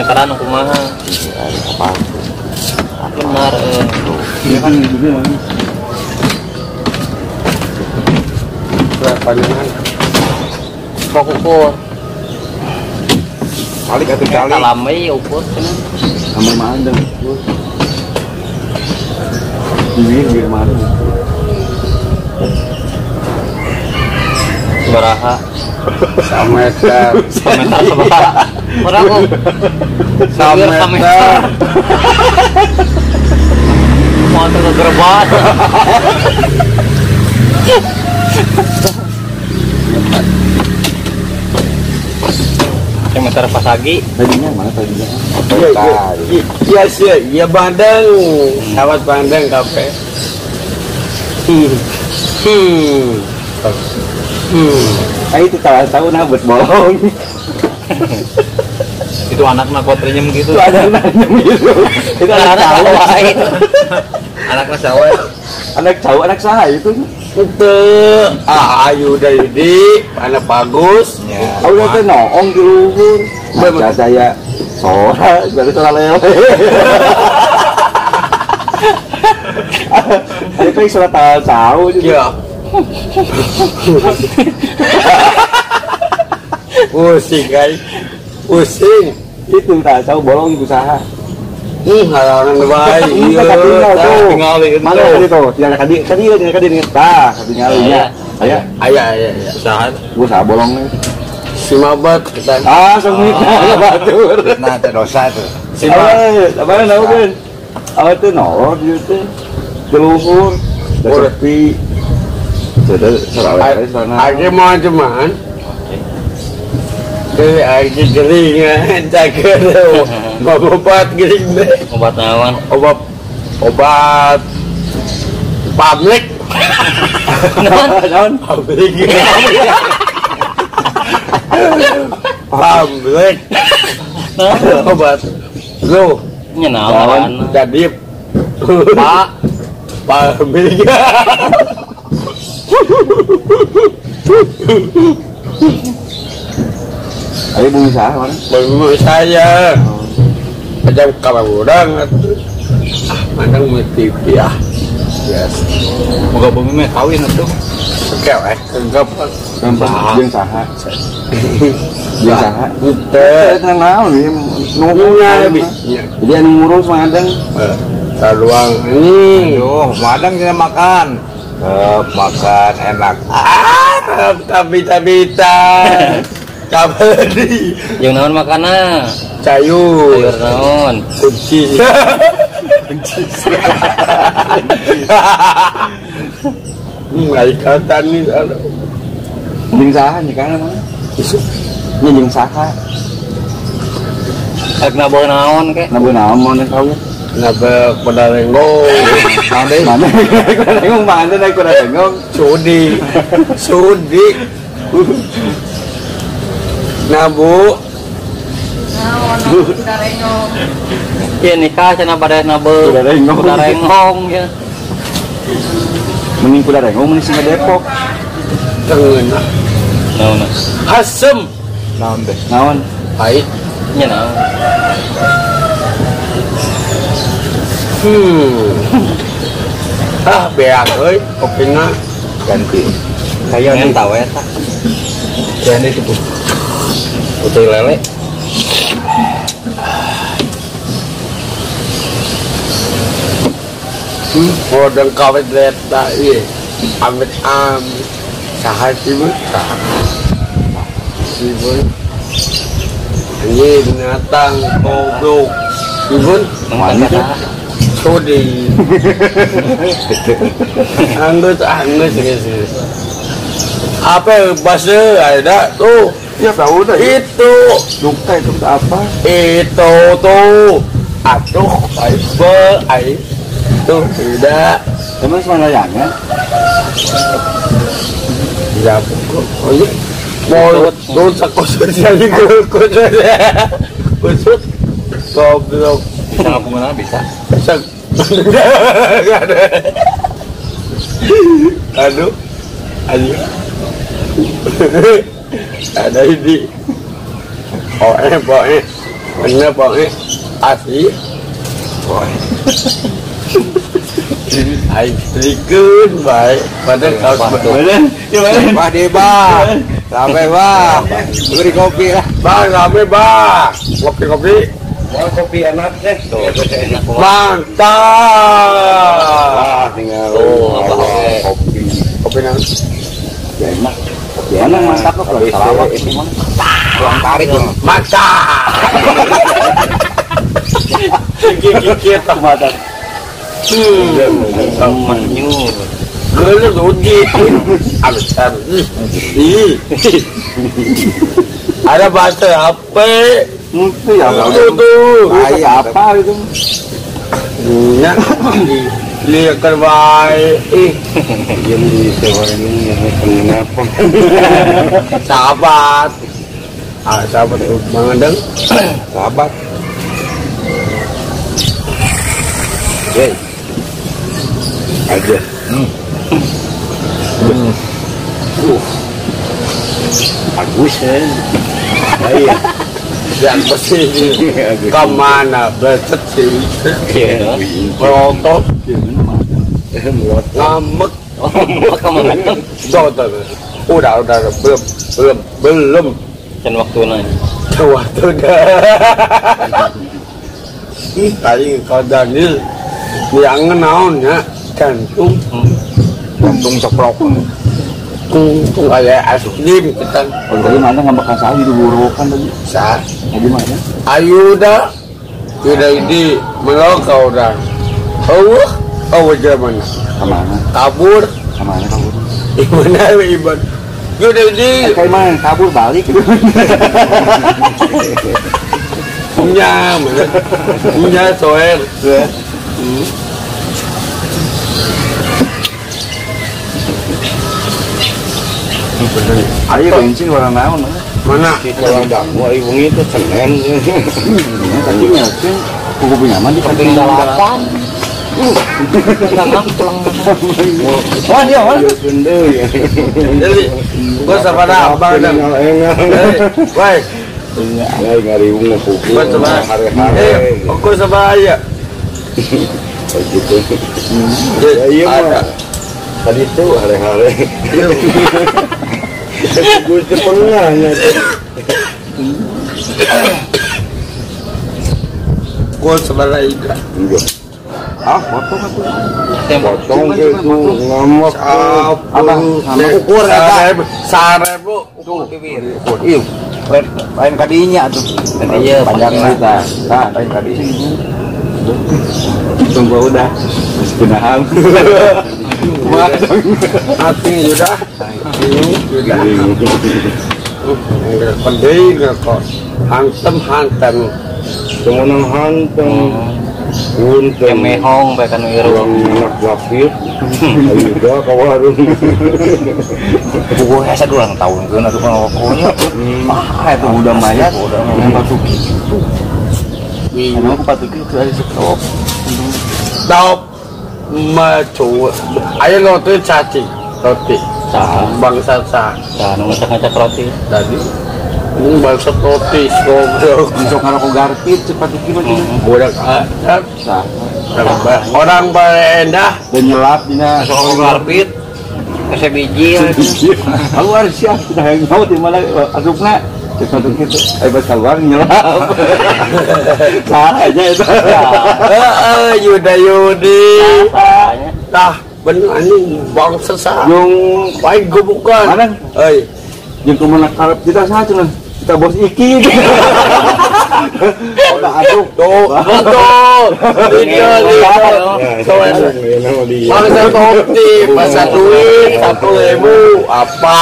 Sameteran kumaha? Apa? Benar Iya kan gitu. Panjangan. Kok ukur. Calik atuh calik. Kalame ukur cenah. Sama mandeng ukur. Di mana? Baraha. Sameter. Sameter sabaraha? Urang kok. Sameter. Mau ke gerbat. Sameter pasagi. Tadinya mana tadinya? Iya sih, iya bandeng. Sahabat bandeng kafe. Itu tahu nah buat bolong. Itu anaknya kotrinya begitu. Itu anaknya begitu. Itu anak cowok. Anaknya cowok. Anak cowok, anak saha itu. Itu ayu dari di anak bagus. Ya. Udah teh noong di luhur. Baca saya sora, berarti sora lele. Ada kayak sora tahu juga. Iya. Pusing guys, pusing. Itu tak tahu bolong usaha. Halangan baik. Iya, tinggal itu. Mana tadi tuh? Tinggal kadi, kadi tinggal kadi nih. Tah, tinggal ya. Aya, aya, aya. Usaha. Gua usaha bolongnya. Si mabat kita. Ah, semua batur. Nah, itu dosa tuh. Si mabat. Apa naon kan? Apa tuh nolor dia teh. Geluhur. Sepi. Sudah sarawet sana. Age mau cuman. Jadi age geringan jaga obat gering deh. Obat naon? Obat obat publik. Naon? Publik. Publik. Obat. Lu nya naon? Jadi Pak publik. Ayo bumi saya mana? Bumi saya. Macam kalau orang ah mandang TV ah. Yes. Moga bumi mah kawin atuh. Oke, enggak gampang jeung saha. Jeung saha. Teu tenang naon ieu nunggunya. Jadi anu ngurus mandang. Taruang ini. Aduh, mandang tidak makan. Makan enak. Ah, tapi-tabita. Kabari. Yang naon makana? Sayur. Sayur naon? Kunci. Kunci. Ikatan nih. Jeung saha nikahna mah? Nya jeung saha? Rek nabuh naon ke? Nabuh naon mun kawin? Nabuh kuda renggong. Naon deui? Mana kuda renggong mana naik kuda renggong? Sudi. Sudi. Nabu. Naon kuda renggong. Ieu nikah cenah bade nabuh kuda renggong. Kuda renggong ya. Mending kuda renggong mending singa Depok. Tengeuna. Naon? Asem. Naon teh? Naon? Pahit. Nya naon? Ah, beak euy kopina ganti. Saya tahu eta. Ganti itu. Putih lele. Bodeng kawet leta ieu. Amit amit. Saha sih bu? Si bu. Anjing binatang goblok. Ibun mana tuh? Sudi. Anggus anggus geus. Apa bahasa ada tuh? Ya tahu dah. Itu duka itu apa? Itu tuh. Aduh, be, ai. Tuh tidak. Teman mana ya? Ya, oh iya. Mau tuh kusut jadi kusut. Kusut. Goblok. Bisa ngomong bisa? Bisa. Aduh. Aduh. Ada ini. Oh, boe. Bener pokoknya asli. Aing strikeun bae. Padahal kaos bener. Wah deba. Rame bah. Beri kopi lah. Bang rame bah. Kopi-kopi. Mau kopi enak deh. Mantap. Ah, tinggal kopi. Kopi nang. Ya enak. Kopi enak mantap loh kalau Sarawak ini mah. Ruang tarik loh. Mantap. Gigit mata. Manyur. Geuleuh uji. Abis. Ada bahasa apa? Itu ya tuh. Kayak apa itu? Nya. Lihat terbaik. Yang di sewa ini yang kenapa? Sahabat. Ah, sahabat Bang Andeng. Sahabat. Hey. Aja. Bagus ya. Iya. Yang bersih kemana becet sih? Melotot, ngamek, udah belum. Can waktu nanya. Waktu dah. Tadi kau Daniel yang naon ya jantung, jantung ceprok. Tung kayak es krim kita. Oh, tadi mana nggak makan sawi di burukan tadi? Sah. Tadi mana? Ayuda, tidak ini melokau udah. Oh, oh mana? Kemana? Kabur. Kemana kabur? Gimana iban? Udah ini. Kayak mana? Kabur balik. Punya, mana? Punya soer. Ayo bensin warna naon? Mana? Kalau dangu ayo wengi itu Senin. Tadi nyakin kuku punya mah di Penting dalapan. Wah dia wah. Jadi gua sabada abang dan. Woi. Ya ngariung kuku. Hari-hari. Aku sama ya. Gitu. Ya iya mah. Tadi itu hari-hari. Gue setengahnya. Gue sebelah itu. Ah, potong aku. Potong itu ngomong apa? Ukur eta. 1000 tuh. Ih, lain kadinya tuh. Iya, panjang kita. Nah, lain kadinya. Tunggu udah. Masih Hati sudah. Sudah. Pending kok. Hantem-hantem. Temenan hantem. Untung mehong bae kanu irung anak zakir. Ayo ka warung. Buku hese 2 tahun keun atuh pokoknya. Ah itu udah mayat batu gitu. Emang batu gitu ada stop. Stop. Macu. Ayo roti cacing, roti. Bangsa sah. Sah, nu ngacak-ngacak roti. Tadi ini bangsa roti, goblok. Masuk ngarokok garpit cepat iki mah. Budak sah. Orang berendah dan nyelap dina masuk garpit. Kese biji. Keluar siap kita hayang nyaut di mana asupna. Cepat gitu. Ayo pas keluar nyelap. Sah aja itu. Heeh, Yuda Yudi. Tah, bener anjing bangsa sah. Yung baik gebukan. Mana? Euy. Jeung kumaha karep kita sah cenah. Kita bos iki. Udah aduh. Tuh, betul. Ini bangsa roti, bangsa duit 1.000 apa?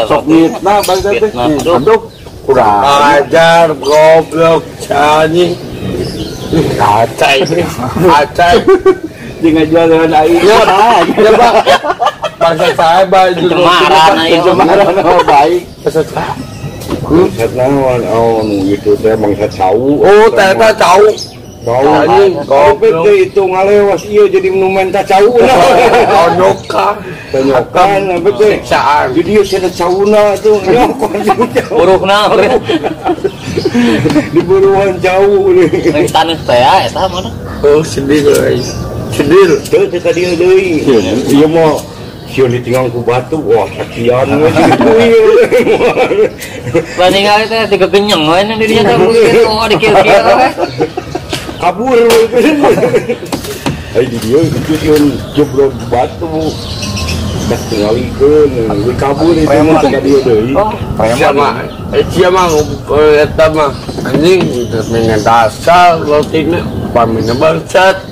Sok mitnah bangsa teh. Aduh, kurang ajar goblok anjing. Acai. Acai. Jeung ngajual dengan aing. Ya, Pak. Bangsa saya baju cemaran cemaran baik. Bangsa saya. Bangsat naon oh nu gitu teh bangsat cau. Oh, ternyata cau. Cau anjing. Goblok teh itu ngalewas ieu jadi nu menta cauna. Tonyokan. Tonyokan apa teh? Siksaan. Jadi ieu cenah cauna tuh nyokon. Uruhna. Diburuan jauh nih. Nang taneuh teh eta mah. Oh, sedih guys. Sedih. Teu teu ka dieu deui. Ieu mah sieun ditinggal ku batu, wah saksian we gitu. Lah ningali teh tiga genyeng we di dinya teh kieu oh di kieu-kieu we. Kabur. Ai di dieu kitu sieun jeblok batu. Dah tingalikeun, we kabur itu mah ka dieu deui. Sama sia mah eta mah anjing teu dasar rotina pamina bangsat.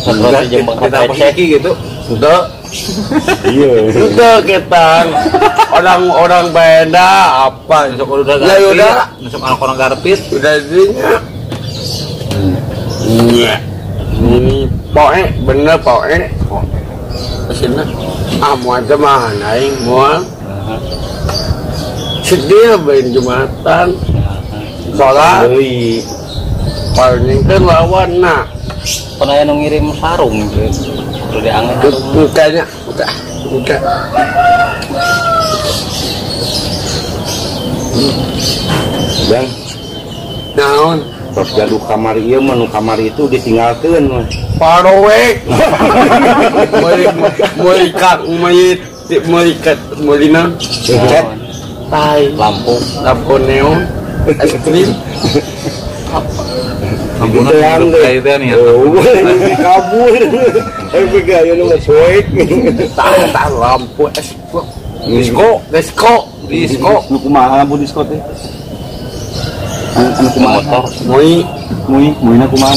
Roti jeung bangsa kita gitu. Henteu. Iya. Henteu ketang. Orang-orang beda apa sok udah garpit. Masuk anak orang garpit udah dinya. Iya. Poe bener poe. Kesini ah moal teh mah aing moal. Sedih bae Jumatan. Salat deui. Paling teh lawan na. Pernah aya nu ngirim sarung gitu. Udah diangkat mukanya udah. Bang. Naon? Terus gaduh kamar ieu mah nu kamar itu ditinggalkeun mah. Parowek. Meuli meuli meuli naon? Cet. Tai lampu, lampu neon, es krim. Lampu nih. Kabur. Eh gaya nu poek. Tah lampu es disco, disco, disco. Nu kumaha lampu disco teh? Anu kumaha motor? Moi, moi, moina kumaha?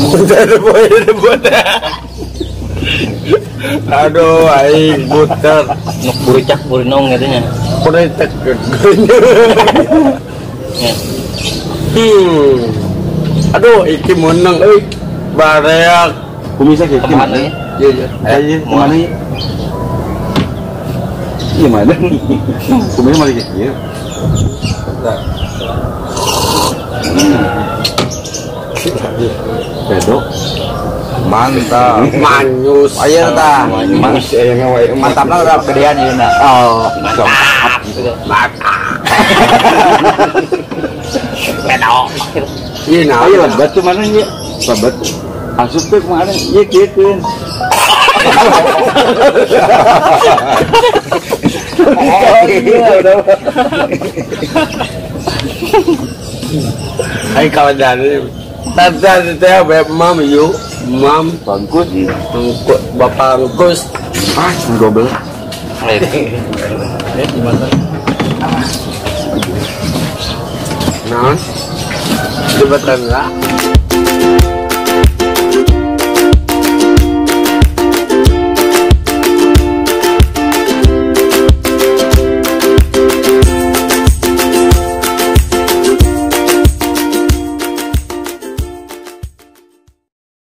Aduh, aing buter. Nu buricak burinong gitu nya. Buricak. Aduh, iki menang euy. Bareak. Kumisa ge kemana ya? Iya, iya. Iya, kemana ya? Iya mana? Kumisa mah ge ieu. Bedok. Mantap. Manyus. Ayo tah. Manyus aya ngawae. Mantapna udah gedean ieu na. Oh, mantap. Mantap. Bedok. Iya nah. Ayo lebat tuh mana ya? Lebat. Asup teh kemana? Iya kieukeun. Oh iya udah. Ayo kawan dari. Tante teh be mam yuk, mam bangkus, bangkus, bapak bangkus. Ah, dobel. Gimana? Nah, jembatan lah.